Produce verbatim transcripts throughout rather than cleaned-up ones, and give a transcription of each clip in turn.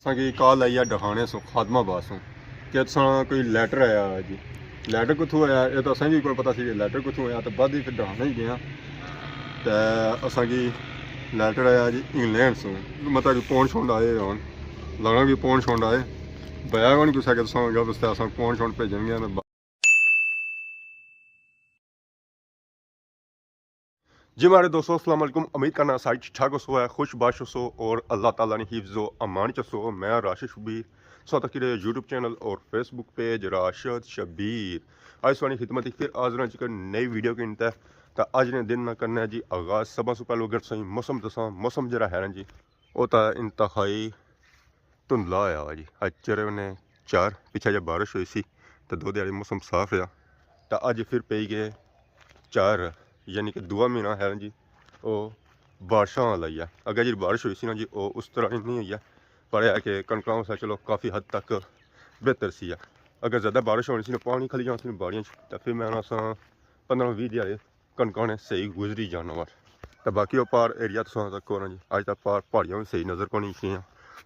اساں کی کال آئی ہے ڈکھانے سوں، خادم آباد سوں، کہ تساں کوئی لیٹر آیا ہے جی۔ لیٹر کتھوں آیا، اے تاں اساں کی کوئی پتہ سی کہ لیٹر کتھوں آیا، تے بعد ہی پھر ڈکھانے ہی گئے آں۔ تے اساں کی لیٹر آیا جی انگلینڈ سوں، مطلب کہ پونڈ شونڈ آئے ہون، لگنا کہ پونڈ شونڈ آئے، بیا کونی کسا کہ تساں اگے واسطے اساں پونڈ شونڈ بھیجن گے۔ جی ماڑے دوستو، السلام علیکم۔ امید کرنا سارے ٹھیک ٹھاک ہوسو، ہے خوش باش ہوسو اور اللہ تعالیٰ نے حفظ و امان چ ہوسو۔ میں راشد شبیر، سو تک یوٹیوب چینل اور فیس بک پیج راشد شبیر۔ آج سوانی خدمت اچ پھر حاضر ہاں جی نئی ویڈیو کے انتہا۔ تا اج نے دن نہ کرنا جی آغاز۔ سباں سو پہلو اگر تساں موسم دساں، موسم جڑا ہے نا جی، او تا انتہائی دھندلا ہویا ہوا جی۔ اج چڑھے نے چار، پچھے جے بارش ہوئی سی تے دو دیہاڑی موسم صاف رہیا، تے اج پھر پئی گئے چار، یعنی کہ دوا مہینہ ہے نا جی، او بارشاں والا ہی ہے۔ اگے جی بارش ہوئی سی نا جی، او اس طرح نی نہیں ہوئی ہے، پر اے ہے کہ کنکاں واسطے چلو کافی حد تک بہتر سی ہے۔ اگر زیادہ بارش ہونی سی نا، پانی کھلی جانا سی نا باڑیاں چ، تے پھر میں آخنا سا پندرہ ویہہ دیہاڑے کنکاں نے صحیح گزری جانا وا۔ تے باقی او پار ایریا تساں تک ہونا جی، اج تک پار پہاڑیاں وی صحیح نظر کونی اتنیاں۔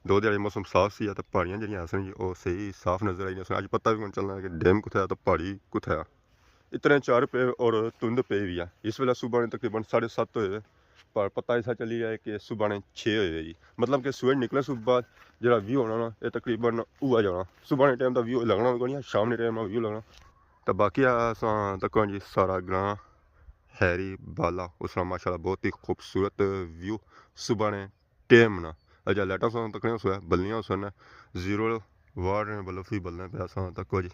دو دیہاڑے موسم صاف سی تے پہاڑیاں جڑیاں اسن جی، او صحیح صاف نظر آئی اسن۔ اج پتہ وی کون چلنا کہ ڈیم کتھے آ تے پہاڑی کتھے آ۔ اتنے چار پے اور دھند پئی وی آ۔ اس ویلے صبح نے تقریباً ساڑھے ست ہوئے، پر پتہ ایسا چلی رہیا ہے کہ صبح نے چھ ہوئے جی۔ مطلب کہ سورج نکلے صبح، جڑا ویو ہونا نا، اے تقریباً ہوا جانا۔ صبح نے ٹائم دا ویو لگنا کوئی نہیں، شام نے ٹائم دا ویو لگنا۔ تے باقی اساں تکو جی سارا گراں خیری بالا، اس طرح ماشاءاللہ بہت ہی خوبصورت ویو صبح نے ٹائم نا۔ اجا لائٹاں ساں تکنے سویا بلیاں سن، زیرو وارڈ نے بلب ہی بلنے پہ اساں تکو جی۔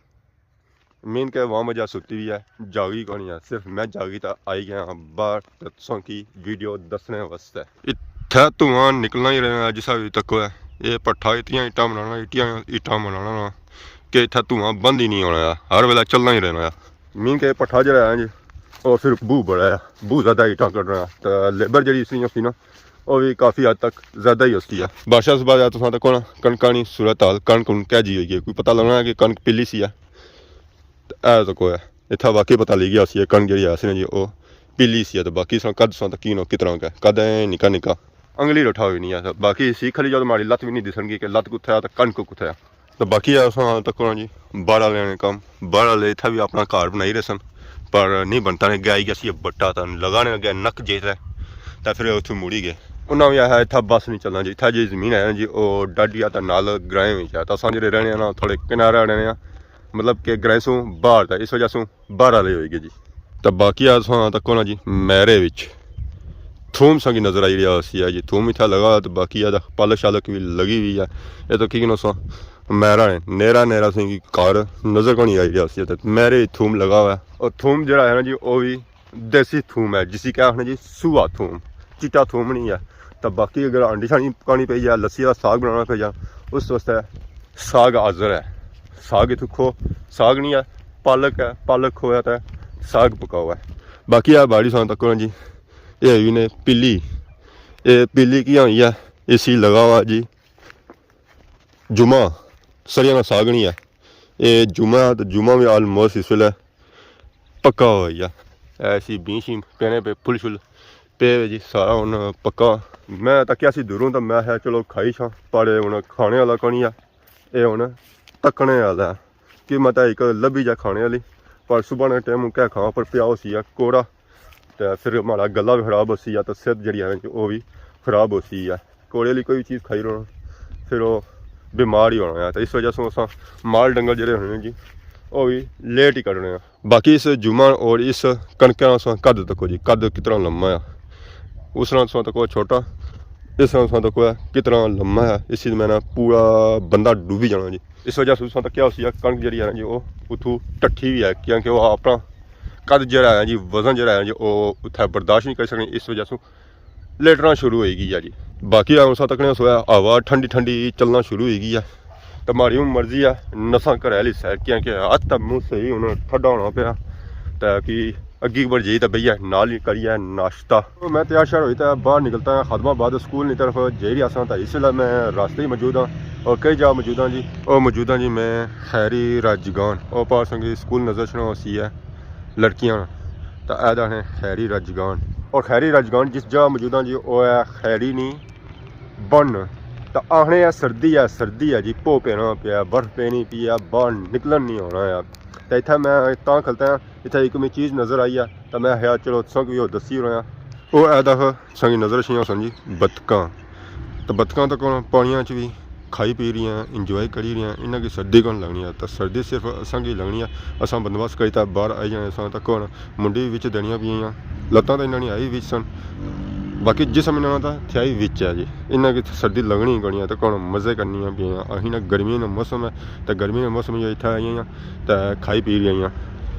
مین کہ عوام اجا ستی وی ہے، جاگی کونی ہے، صرف میں جاگی تا آئی گیا ہاں باہر تے تساں کی ویڈیو دسنے واسطے۔ اتھا دھواں نکلنا ہی رہنا ہے، جسا وی تکو ہے، اے پٹھا اتیاں اٹاں بنانا، اٹیاں اٹاں بنانا نا، کہ اتھا دھواں بند ہی نہیں ہونا ہے، ہر ویلے چلنا ہی رہنا ہے۔ مین کہ پٹھا جڑا ہے جی، او پھر بو بڑا ہے، بو زیادہ اٹاں کڈنا ہے۔ تے لیبر جڑی اس نی ہوسی نا، او وی کافی حد تک زیادہ ہی ہوسی ہے۔ بارشاں سے بعد تساں تکو نا کنکاں نی صورت حال، کنک ہن کہہ جی ہوئی گئی، کوئی پتہ لگنا ہے کہ کنک پیلی سی ہے۔ تے اے تکو ہے، اتھا واقعی پتہ لگی گیا سی، کنک جڑی ہے سی نا جی، او پیلی سی ہے۔ تے باقی تساں کد تساں تکی نو کتنا ہے، کد اے نکا نکا انگلی رٹھا ہوئی نہیں ہے۔ باقی سی کھلی جاؤ تے ماڑی لت وی نہیں دسن گی کہ لت کتھے ہے تے کنک کتھے ہے۔ تے باقی اساں تکو نا جی باہر آلے نے کم، باہر آلے اتھا وی اپنا گھر بنائی رہے سن، پر نہیں بنتا نے گیا ہی گیا سی بٹا، تاں لگانے لگے نک جے تھے، تے پھر اتھوں مڑی گئے۔ انہاں وی آخیا اتھا بس نہیں چلنا جی، اتھا جی زمین ہے نا جی، او ڈاڈی آ تے نال گرائیں وچ ہے، تاں اساں جڑے رہنے آں نا تھوڑے کنارے رہنے آں، مطلب کہ گرائیں سوں باہر تھا، اس وجہ سوں باہر آلے ہوئی گئے جی۔ تے باقی اساں تکو نا جی میرے وچ تھوم ساں کی نظر آئی رہیا ہوسی ہے جی، تھوم اتھا لگا تے باقی آ پالک شالک وی لگی ہوئی ہے۔ اے تو کی کنو سا میرا نے نیرا نیرا ساں کی کار نظر کونی آئی رہیا ہوسی ہے، تے میرے وچ تھوم لگا ہوا ہے۔ اور تھوم جڑا ہے نا جی، او وی دیسی تھوم ہے، جسی کیا آخنا جی، سوہا تھوم، چٹا تھوم نہیں ہے۔ تے باقی اگر ہانڈی شانڈی پکانی پئی جائے، لسی دا ساگ بنانا پئی جائے، اس واسطے ساگ حاضر ہے۔ ساگ اتھوں کھو، ساگ نہیں ہے، پالک ہے، پالک کھویا تے ساگ پکاؤ ہے۔ باقی اے باڑی ساں تکو نا جی، اے ہوئی نے پیلی، اے پیلی کیاں ہوئی ہے، اسی لگا ہوا جی جمعہ، سریاں نا ساگ نہیں ہے۔ اے جمعہ ہے تے جمعہ وی آلموسٹ اس ویلے پکا ہوئی گیا۔ ایسی بین شین پینے پہ پھل شل پے ہوئے جی، سارا ہن پکا۔ میں تکیا سی دوروں تاں میں آخیا چلو کھائی چھاں، پر اے ہن کھانے والا کونی ہے، اے ہن تکنے والا ہے۔ کہ مطلب ایک لبھی جا کھانے والی، پر صبح نے ٹائم کیا کھاں پر پیا ہوسی ہے کوڑا، تے پھر ماڑا گلا بھی خراب ہوسی ہے، تے صحت جڑی ہے او بھی خراب ہوسی ہے۔ کوڑے والی کوئی چیز کھائی رہنا، پھر او بیمار ہی ہونا ہے۔ تے اس وجہ سے اساں مال ڈنگر جڑے ہونے جی، او بھی لیٹ ہی کڈنے ہیں۔ باقی اس جمعہ اور اس کنکاں اساں قد تکو جی، قد کتنا لمبا ہے۔ اس نال اساں تکو چھوٹا، اس نال اساں تکو ہے کتنا لمبا ہے۔ اسی میں نا پورا بندہ ڈوبی جانا جی۔ اس وجہ سے اساں تکیا ہوسی ہے کنک جڑی ہے نا جی، او اتھوں ٹٹھی ہوئی ہے، کیونکہ او اپنا قد جڑا ہے جی، وزن جڑا ہے جی، او اتھے برداشت نہیں کری سکنے۔ اس وجہ سے لیٹنا شروع ہوئی گئی ہے جی۔ باقی ہن اساں تکنے سویا ہوا ٹھنڈی ٹھنڈی چلنا شروع ہوئی گئی ہے۔ تے ماڑی ہن مرضی ہے نساں گھرے آلی سائیڈ، کیاں کہ ہتھ تے منہ صحیح ہن ٹھڈا ہونا پیا۔ تے کہ اگی بڑھ جائی تے بھیا نال ہی کریے ناشتہ۔ میں تیار شیار ہوئی تے باہر نکلتا ہاں خادم آباد سکول نی طرف جائی رہیا ساں۔ تے اس ویلے میں راستے ہی موجود ہاں۔ اور کئی جا موجود ہاں جی؟ او موجود ہاں جی میں خیری راجگان۔ او پار سنگی سکول نظر اچھنا ہوسی ہے لڑکیاں نا۔ تے اے دا ہے خیری راجگان۔ اور خیری راجگان جس جا موجود ہاں جی، او ہے خیری نی بن۔ تاں آخنے آ سردی ہے، سردی ہے جی، پو پینا پیا، برف پینی پی ہے، باہر نکلن نہیں ہونا ہے۔ تاں اتھا میں تاں کھلتا ہاں، اتھا ایک میں چیز نظر آئی ہے، تاں میں آخیا چلو تساں کی او دسی رہا۔ او اے دیکھو، تساں کی نظر اچھیاں ہوسن جی بتکاں۔ تاں بتکاں تاں کون پانیاں چ وی کھائی پی رہیاں، انجوائے کری رہیاں، انہاں کی سردی کون لگنی ہے؟ تاں سردی صرف اساں کی لگنی ہے۔ اساں بندوبست کری تاں باہر آئی جانے، اساں تاں کون منڈی وچ دینیاں پیاں، لتاں تاں انہاں نی آئی وچ سن، باقی جسم انہاں نا تاں تھیا ہی وچ ہے جی۔ انہاں کی سردی لگنی ہی کونی ہے، تاں کون مزے کرنیاں پیاں۔ اہی نا گرمی نا موسم ہے، تاں گرمی نا موسم جو اتھا آئی ہیں تاں کھائی پی رہی ہیں،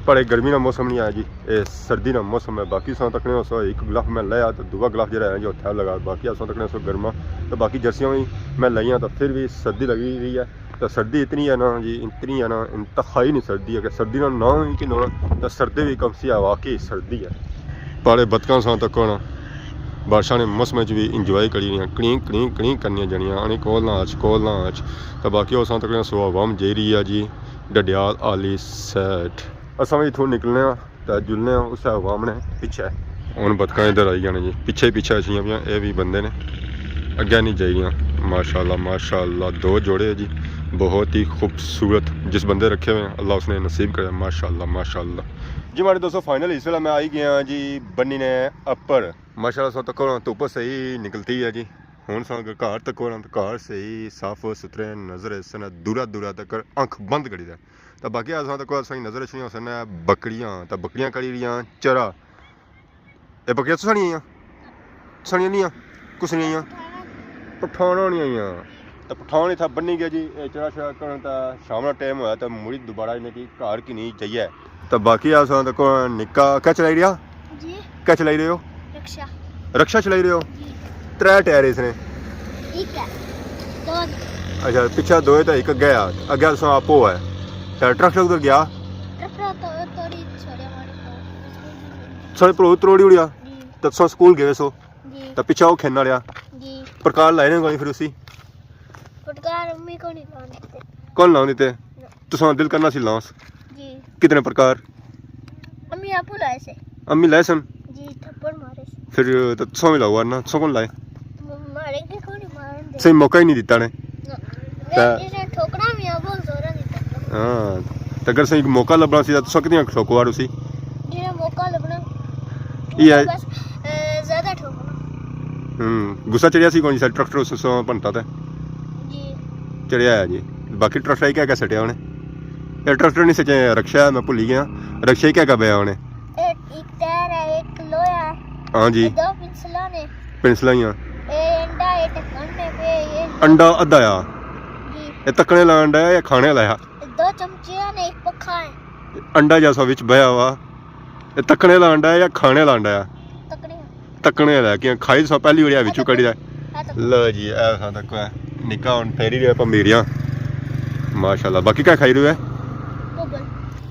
پر اے گرمی نا موسم نہیں آیا جی، اے سردی نا موسم ہے۔ باقی اساں تکنے سو ایک گلاف میں لایا تاں دووا گلاف جڑا ہے جو تھیا لگا، باقی اساں تکنے سو گرما، تاں باقی جرسیاں وی میں لائیاں تاں پھر وی سردی لگی رہی ہے۔ تاں سردی اتنی ہے نا جی، اتنی ہے نا، انتہائی نہیں سردی ہے کہ سردی نا نام ہی کہ نہ، تاں سردی بھی کم سی ہے، واقعی سردی ہے۔ پہاڑے بتکاں ساں تک ہونا، بارشاں نے موسم وچ بھی انجوائے کری رہیاں، کڑینک کڑینک کڑینک کرنیاں جانیاں، آنی کول نہ آچ، کول نہ آچ۔ تاں باقی اساں تک سو عوام جائی رہی ہے جی ڈڈیال آلی سائیڈ۔ اساں بھی اتھوں نکلنے آں۔ تاں جلنے آں اس عوام نے پچھے۔ ہن بتکاں ادھر آئی گیاں نے جی، پچھے ہی پچھے اچھیاں پیاں، اے وی بندے نے، اگے نہیں جائی گیاں۔ ماشاءاللہ، ماشاءاللہ، دو جوڑے ہیں جی، بہت ہی خوبصورت۔ جس بندے رکھے ہوئے ہیں، اللہ اس نے نصیب کرے۔ ماشاءاللہ، ماشاءاللہ۔ جی ماڑے دوستو، فائنل اس ویلے میں آئی گیا جی بنی نے اپر۔ ماشاءاللہ، سو تکو نا دھوپ صحیح نکلتی ہے جی۔ ہن ساں اگر گھر تکو نا تاں گھر صحیح صاف ستھرے نظر ایسن، دورا دورا تک اکھ بند کری دے۔ تاں باقی اساں تاں کوئی اساں کی نظر اچ نہیں ہوسن بکریاں، تاں بکریاں کری رہیاں چرا۔ اے بکریاں تساں نیاں آئیاں؟ تساں نیاں نہیں آ؟ کس نیاں آئیاں؟ پٹھاناں نیاں آئیاں۔ تاں پٹھان اتھا بنی گیا جی، اے چرا شرا کرن تاں شام نا ٹائم ہویا تاں مڑی دوبارہ انہیں کی گھر کی نہیں جائیے۔ تاں باقی اساں تاں کوئی نکا کیا چلائی رہیا؟ جی۔ کیا چلائی رہے ہو؟ رکشا۔ رکشا چلائی رہے ہو؟ جی۔ ترے ٹائر اس نے؟ ایک ہے، دو نے۔ اچھا، پچھے دو ہے تے ایک اگے آ، اگے تساں آپو ہے۔ تے ٹرک شرک ادھر گیا؟ ٹرک تو توڑی چھوڑیا ماڑے کو۔ سارے پرو تروڑی اڑیا؟ جی۔ تے تساں سکول گئے سو؟ جی۔ تے پچھے او کھیلنا رہیا؟ جی۔ پرکار لائے نے کوئی پھر اسی؟ پرکار امی کو نہیں لانے دیتے۔ کون لانے دیتے؟ نہ۔ تساں دل کرنا سی لانس؟ جی۔ کتنے پرکار؟ امی آپو لائے سے۔ امی لائے سن؟ جی، تھپڑ مارے سے۔ پھر تے تساں بھی لاؤ نا، تساں کون لائے؟ م-، مارے کے کون مارن دے؟ صحیح موقع ہی نہیں دیتا نے۔ نہ۔ تے اسے ٹھوکنا بھی آ، بہت زورا دیتا۔ ہاں، تے اگر صحیح موقع لبنا سی تاں تساں کتنی ٹھوکو آڑو سی؟ جیڑا موقع لبنا، یہ ہے۔ بس، اے، زیادہ ٹھوکنا۔ ہوں، غصہ چڑھیا سی کون جی سا ٹریکٹر اس سو بنتا تے؟ جی۔ چڑھیا ہے جی۔ باقی ٹریکٹر ہی کیا کیا سٹیا انہیں؟ اے ٹریکٹر نہیں سچے، رکشا ہے، میں بھلی گیا۔ رکشے کیا کیا بیا انہیں؟ اے ایک ٹائر ہے، ایک لوہا ہے۔ ہاں جی۔ اے دو پنسلاں نے۔ پنسلاں ہی ہیں۔ اے انڈا، اے ڈھکن نے پے، اے انڈا ادھا آ؟ جی۔ اے تکنے والا انڈا ہے یا کھانے والا ہے؟ اے دو چمچیاں نے، ایک پکھا ہے۔ انڈا جیسا وچ بہیا ہوا۔ اے تکنے والا انڈا ہے یا کھانے والا انڈا ہے؟ تکنے۔ تکنے والا ہے، کیاں کھائی سو پہلی وڑیا وچوں کڈی دا۔ لو جی، اے سا تک ہے۔ نکا ہن پھیری رہیا پمبیریاں۔ ماشاءاللہ، باقی کیا کھائی رہے ہے؟ ببل۔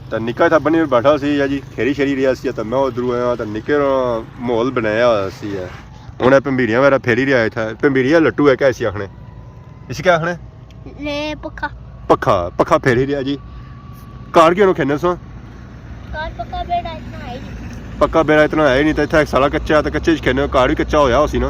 تے نکا اتھا بنی بیٹھا سی یا جی، پھیری شیری رہیا سی، تے میں ادھروں آیا، تے نکے نا ماحول بنایا ہویا سی ہے۔ ہن اے پمبیریاں وغیرہ پھیری رہیا اتھا۔ پمبیریاں لٹو ہے کیا اسی آخنے؟ اسی کیا آخنے؟ نے پکھا۔ پکھا، پکھا پھیری رہیا جی۔ کار کیوں نہ کھینے سو؟ کار پکا بیڑا اتنا ہے ہی نہیں۔ پکا بیڑا اتنا ہے ہی نہیں، تے اتھا ایک سارا کچا ہے، تے کچے وچ کھینے، کار بھی کچا ہویا ہوسی نا۔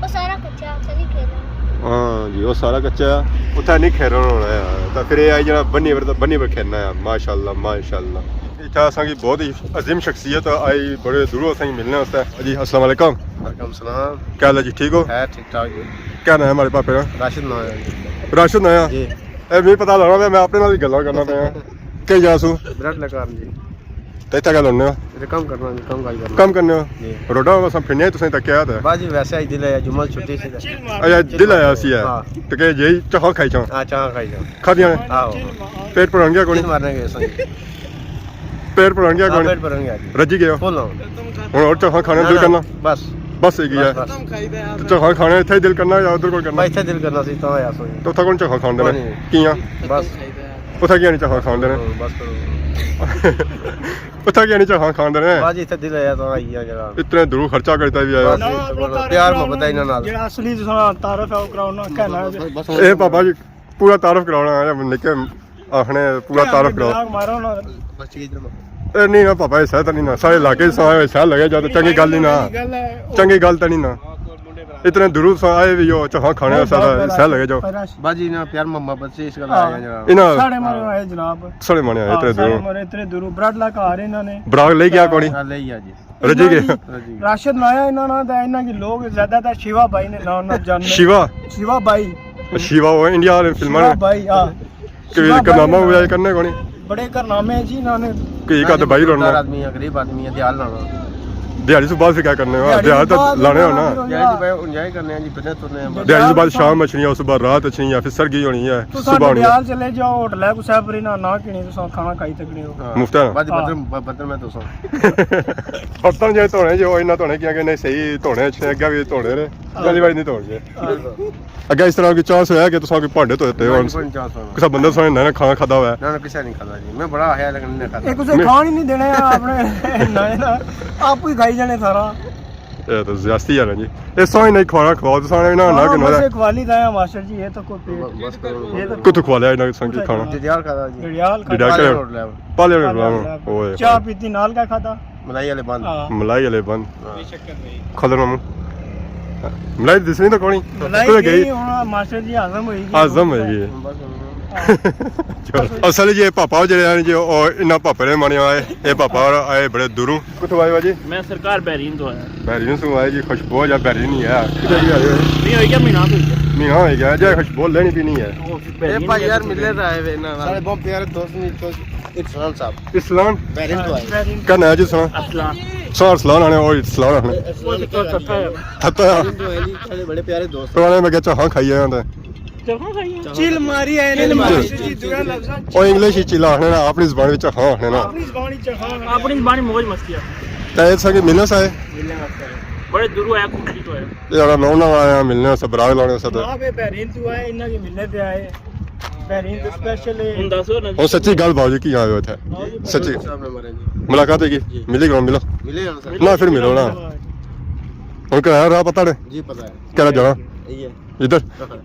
وہ سارا کچا، اتھا نہیں کھیلنا۔ ہاں جی، وہ سارا کچا ہے، اتھا نہیں کھیلنا ہونا ہے۔ تے پھر یہ آئی جانا بنی پر، تے بنی پر کھیلنا ہے۔ ماشاءاللہ، ماشاءاللہ۔ اتھا اساں کی بہت ہی عظیم شخصیت آئی، بڑے دوروں اساں کی ملنے واسطے۔ جی، السلام علیکم۔ وعلیکم السلام۔ کیا حال ہے جی، ٹھیک ہو؟ ہے ٹھیک ٹھاک جی۔ کیا نام ہے ہمارے پاپے کا؟ راشد نام ہے۔ راشد نام ہے؟ جی۔ اے، میں پتہ لگا، میں، میں اپنے نال ہی گلاں کرنا پیا۔ کیا جا سو؟ برٹ لگا جی۔ تے اتھا کیا لونے ہو؟ تے کم کرنا جی، کم کاج کرنا۔ کم کرنے ہو؟ جی۔ روڈا بس پھرنے تساں تک کیا تھا؟ بس جی، ویسے ہی دل ہے، جمعہ چھٹی سی۔ اچھا، دل آیا سی ہے۔ ہاں۔ تے کہ جی چاہ کھائی چھاں؟ ہاں، چاہ کھائی چھاں۔ کھادیاں نے؟ آہو۔ پیٹ بھرن گیا کون؟ مارنے گئے سن۔ پیٹ بھرن گیا ہاں، کون؟ پیٹ بھرن گیا جی۔ رجی گیا؟ فل ہو۔ ہن اور چاہ کھانے نہ، دل نہ، کرنا؟ بس۔ بس ایک ہی ہے۔ بس، بس۔ تو چاہ کھانے اتھے ہی دل کرنا یا ادھر کول کرنا؟ بس اتھے دل کرنا سی، تاں آیا سو۔ تو اتھا کون چاہ کھاندے نے؟ کیاں؟ بس۔ اتھا کیاں نہیں چاہ کھاندے نے؟ بس کرو۔ اتھا کیاں نہیں چاہ کھاندے نے؟ بس اتھے دل آیا تاں آئی گیا جڑا۔ اتنے دور خرچہ کرتا بھی آیا۔ بس، پیار محبت ہے انہاں نال۔ جڑا اصلی تساں تعارف ہے، او کراؤ نا، کہنا ہے۔ اے پاپا جی، پورا تعارف کرانا ہے، نکے آخنے پورا تعارف کراؤ۔ دماغ مارو نا۔ اے نہیں نا پاپا، ایسا تو نہیں نا، سارے علاقے سارے ایسا لگے جا تو چنگی گل نہیں نا۔ چنگی گل تو نہیں نا۔ اتنے دوروں تساں آئے وی ہو، چاہاں کھانے سارا حصہ لگے جاؤ۔ بس جی، انہاں پیار محبت سے اس گل آیا جناب۔ انہاں ساڑے مارے آئے جناب۔ ساڑے مارے آئے اتنے دوروں۔ اتنے دوروں، براڈلا گھر انہاں نے۔ براگ لے گیا کوئی؟ ہاں، لے گیا جی۔ رجی گئے۔ راشد نایا انہاں نا، تے انہاں کی لوگ زیادہ تر شیوا بھائی نے نام نال جاننے۔ شیوا؟ شیوا بھائی۔ شیوا وہ انڈیا والے فلماں شیوا نے۔ بھائی، ہاں۔ کہ شیوا بھائی کارنامہ نے ہویا کرنے کونی؟ بڑے کارنامے ہیں جی انہاں نے۔ کہ ایک آدھ بھائی دار رہنا۔ آدمی ہے، غریب آدمی ہے، دیہاڑ لانا۔ دیہاڑی سے بعد پھر کیا کرنے ہو؟ دیہاڑی دیہاڑ تو بعد لانے ہو نا۔ دیہاڑی سے بعد انجوائے کرنے ہیں جی، بچے ترنے ہیں بس۔ دیہاڑی سے بعد شام اچھنی ہے، اس بعد رات اچھنی ہے، پھر سرگی ہونی ہے، تساں صبح ہونی ہے۔ ڈڈیال چلے جاؤ، ہوٹل ہے کوئی صاحب ری نا، نہ کنے تساں کھانا کھائی سکنے ہو۔ ہاں۔ مفت ہے نا؟ بس جی، ہاں۔ برتن، برتن میں تو سو۔ برتن جو دھونے جو انہاں دھونے کیا کہ نہیں صحیح دھونے اچھے، اگے بھی دھونے رہے، ہاں۔ پہلی بار نہیں دھونے۔ ہاں۔ اگے اس طرح کوئی چانس ہویا کہ تساں کوئی بھانڈے دھوتے ہو؟ نہیں، کوئی چانس ہونا۔ کسا بندہ تساں نے نہ کھانا کھادا ہوا ہے؟ نہ، نہ، کسے نہیں کھادا جی۔ میں بڑا آیا لیکن نہیں کھادا۔ ایک اسے میں کھان ہی نہیں دینے اپنے نہ، نہ، آپ ہی کھائی جانے سارا۔ یہ تو زیادتی ہے نا جی۔ یہ سوئی نہیں کھانا کھواؤ، تساں نے نہ، نہ ہاں، کہ نہ بس۔ ایک والی دا ہے ماسٹر جی، یہ تو کوئی پیٹ۔ بس کرو۔ یہ تو کتھوں کھوا لیا انہاں تساں کی کھانا؟ ڈڈیال کھادا جی۔ ڈڈیال کھادا۔ ڈڈیال پالے کھادا۔ روڈ لیول۔ پالے روڈ لیول۔ اوئے۔ چاہ پیتی نال کیا کھادا؟ ملائی والے بند۔ ہاں۔ ملائی والے بند۔ ہاں۔ کھلو مامو۔ ملائی دسنی تو کونی؟ ملائی کدھر گئی؟ گئی، ہن ماسٹر جی ہضم ہوئی گئی۔ ہضم ہوئی گئی۔ بس ہن۔ ہاں۔ چلو۔ اصل یہ پاپا جڑے ہیں جی، او انہاں پاپے نے مانے آئے۔ اے پاپا اور آئے بڑے دوروں۔ کتھوں آئے ہو جی؟ میں سرکار بحرین تو آیا۔ بحرین سے آئے جی، خوشبو جا بحرین ہی ہے۔ کتنے بھی آئے ہوئے؟ نہیں، ہوئی گیا، مہینہ تو ہوئی گیا۔ مہینہ ہوئی گیا، جی خوشبو لینی پینی ہے۔ اے بھائی یار، ملنے تے آئے ہوئے نا۔ سارے بہت پیارے دوست نے، تو ارسلان صاحب۔ ارسلان؟ بحرین تو آئے۔ بحرین۔ کیا نام ہے جی سنا؟ ارسلان۔ سو ارسلان آنے، او ارسلان آنے۔ ارسلان تو تھتا ہے۔ تھتا ہے۔ بحرین تو ہے جی، سارے بڑے پیارے دوست۔ پرانے میں کیا چاہاں کھائی آئے ہیں۔ چل ماری آئے نے چل ماری۔ ماسٹر جی، دویا لفظ۔ او انگلش وچ چل آخنے نا، اپنی زبان وچ ہاں آخنے نا۔ اپنی زبان وچ ہاں۔ اپنی زبان وچ موج مستی آ۔ تے اس کے ملنے سائے؟ ملنے واسطے آئے۔ بڑے دوروں آیا، خوشی تو آیا۔ یہ جڑا نو نو آیا، ملنے سے براگ لانے سے تو۔ جناب، یہ بحرین تو آئے، انہاں کے ملنے پہ آئے۔ بحرین تو سپیشل ہے۔ ہن دسو نا۔ او سچی گل باؤ جی، کی آئے ہو اتھے؟ باؤ جی، سچی۔ صاحب نے مارے جی۔ ملاقات ہے کی؟ جی۔ ملی گراؤنڈ ملو۔ ملے ہاں سر۔ نہ پھر ملو نا۔ ہن کرایہ راہ پتہ نے؟ جی پتہ ہے۔ کہڑا جانا؟ یہ ہے۔ ادھر؟ ادھر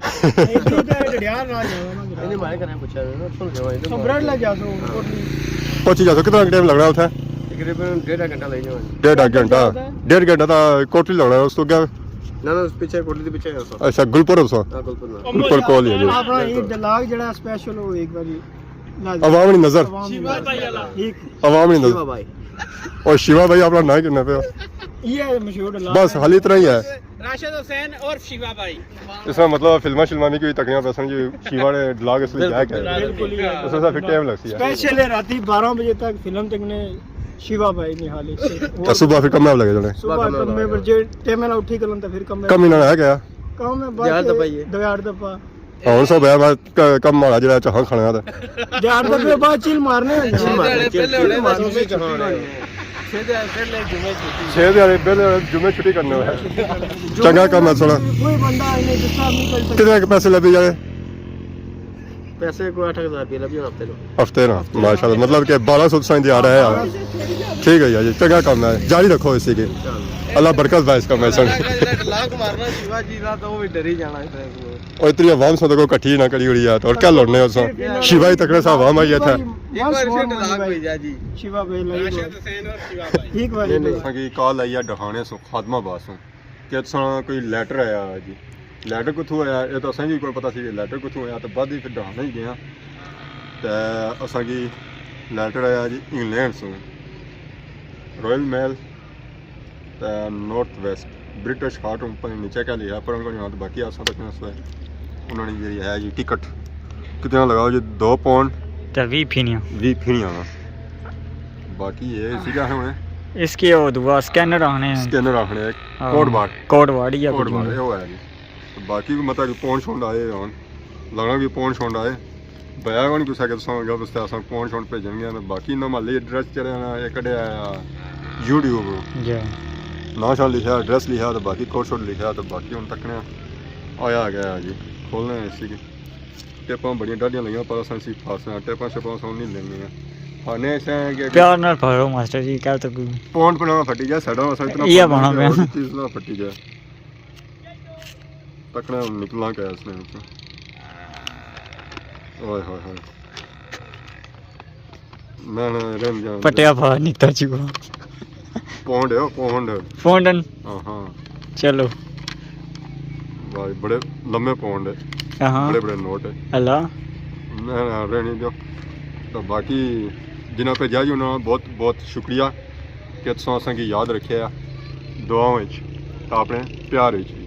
تے ڈڈیال راہ جانا نا۔ نہیں، مارے کنے پوچھا نا، سن جاؤ ادھر۔ سو برڈ لگ جا سو، ہاں۔ کوٹلی۔ پہنچی جا سو، کتنا ٹائم لگنا اتھے؟ تقریباً ڈیڑھ گھنٹہ لگ جانا جی۔ ڈیڑھ گھنٹہ۔ ڈیڑھ گھنٹہ تے کوٹلی لگنا، اس تو کیا؟ نہ، نہ، اس پیچھے کوٹلی دے پیچھے ہے سو۔ اچھا، گلپور ہے سو؟ ہاں، گلپور۔ گلپور کول ہی ہے جی۔ اپنا یہ دلاگ جڑا سپیشل ہو ایک باری۔ عوام نی نظر۔ عوام نی نظر۔ ٹھیک۔ عوام نی نظر۔ شیوا بھائی۔ اور شیوا بھائی اپنا نام کرنا پیا۔ یہ ہے مشہور ڈلاگ۔ بس حالی اتنا ہی ہے۔ راشد حسین اور شیوا بھائی۔ اس میں مطلب فلماں شلماں نہیں کوئی تکڑیاں پسند جی، شیوا نے ڈلاگ اس لیے کیا کہ بالکل ہی ہے۔ اس میں پھر ٹائم لگسی ہے۔ سپیشل ہے راتی بارہ بجے تک فلم تکنے شیوا بھائی نے حالی۔ تو صبح پھر کمے لگے جانے۔ صبح کمے پر جے ٹائم نال اٹھی کرن تو پھر کمے۔ کم ہی نہ ہے کیا؟ کم ہے بس دیہاڑ دپا ہی ہے۔ دیہاڑ دپا۔ ہن سو بیا میں ک-، کم ماڑا جڑا چاہاں کھانے آ تے۔ یار تے پھر بعد چل مارنے ہیں۔ چل مارنے، چل، چل مارنے۔ چھ دے پہلے جمعے چھٹی۔ چھ دے پہلے جمعے چھٹی کرنے ہوئے۔ چنگا کم ہے سونا۔ کوئی بندہ انہیں ڈسٹرب نہیں کر سکتا۔ کتنے ک پیسے لبھی جائے؟ پیسے کوئی اٹھ ہزار روپے لبھی ہن ہفتے نو۔ ہفتے نو، ماشاءاللہ، مطلب کہ بارہ سو تساں دیہاڑا ہے۔ ٹھیک ہے یار جی، چنگا کم ہے، جاری رکھو اسی کے۔ انشاءاللہ۔ اللہ برکت پائے اس کم میں سن۔ لاکھ مارنا شیوا جی دا تو وہ بھی ڈری جانا ہے۔ او اتنی عوام سو تکو کٹھی نہ کری ہوئی ہے، تو اور کیا لڑنے ہو سو؟ شیوا ہی تکڑے سا عوام آئی ہے تھا۔ ایک بار پھر ڈلاگ ہوئی جا جی۔ شیوا بھائی لگی راشد حسین اور شیوا بھائی۔ ٹھیک بھائی۔ نہیں، نہیں۔ اساں کی کال آئی ہے ڈہانے سو خادم آباد سو کہ تساں کوئی لیٹر آیا جی۔ لیٹر کتھوں آیا؟ یہ تو اساں کی کوئی پتہ سی کہ لیٹر کتھوں آیا، تو بعد ہی پھر ڈہانے ہی گئے ہاں۔ تے اساں کی لیٹر آیا جی انگلینڈ سو، رائل میل۔ تے نارتھ ویسٹ برٹش ہارٹ اوپر نیچے کیا لکھا ہے، پڑھن کو نہیں آتا، باقی آساں تک نہ سوئے۔ انہوں نے جی ہے جی ٹکٹ کتنا لگاؤ جی، دو پاؤنڈ تے ویہہ پھینیاں۔ ویہہ پھینیاں نا۔ باقی یہ اسی کیا ہونے؟ اس کے وہ دعا سکینر آنے ہیں۔ سکینر آنے ہیں۔ ہاں۔ کوڈ بار۔ کوڈ بار ہی ہے کوڈ کچھ بار، نہیں۔ یہ ہوا ہے جی۔ باقی بھی مطلب کہ پاؤنڈ شاؤنڈ آئے ہون، لگنا بھی پاؤنڈ شاؤنڈ آئے۔ بیا کون کسا کہ تساں گپ اس تے اساں پاؤنڈ شاؤنڈ بھیجن گے، تے باقی انہاں محلے ایڈریس چڑھے نا، یہ کڈیا یوٹیوب۔ جی۔ ناں شاں لکھیا، ایڈریس لکھیا، تے باقی کوڈ شوڈ لکھیا، تے باقی ہن تکنے آیا گیا جی۔ کھولنے اسی کی۔ ٹیپاں بڑیاں ڈاڈیاں لگیاں، پر اساں اسی پھاسنا، ٹیپاں شیپاں اساں نہیں لینے ہیں۔ پھانے اساں کہ پیار نال پڑھو ماسٹر جی، کیا تو کوئی پاؤنڈ بنانا پھٹی جائے، ساڈا اساں اتنا یہ پاؤنڈ بنا پیا۔ اور چیز نہ پھٹی جائے۔ تکنا نکلنا کیا اس نے وچوں۔ اوئے ہوئے ہوئے۔ نہ، نہ، رہن جان۔ پٹیا پا نکتا چکو۔ پونڈ ہے، پونڈ۔ پونڈن۔ ہاں، ہاں۔ چلو۔ بھائی، بڑے لمے پونڈ ہے، ہاں۔ بڑے بڑے نوٹ ہے۔ اللہ۔ میں رہنے دیو۔ تو باقی جنہاں بھیجا جی، انہاں بہت بہت شکریہ کہ تساں اساں کی یاد رکھیا ہے دعاواں وچ، تے اپنے پیار وچ بھی۔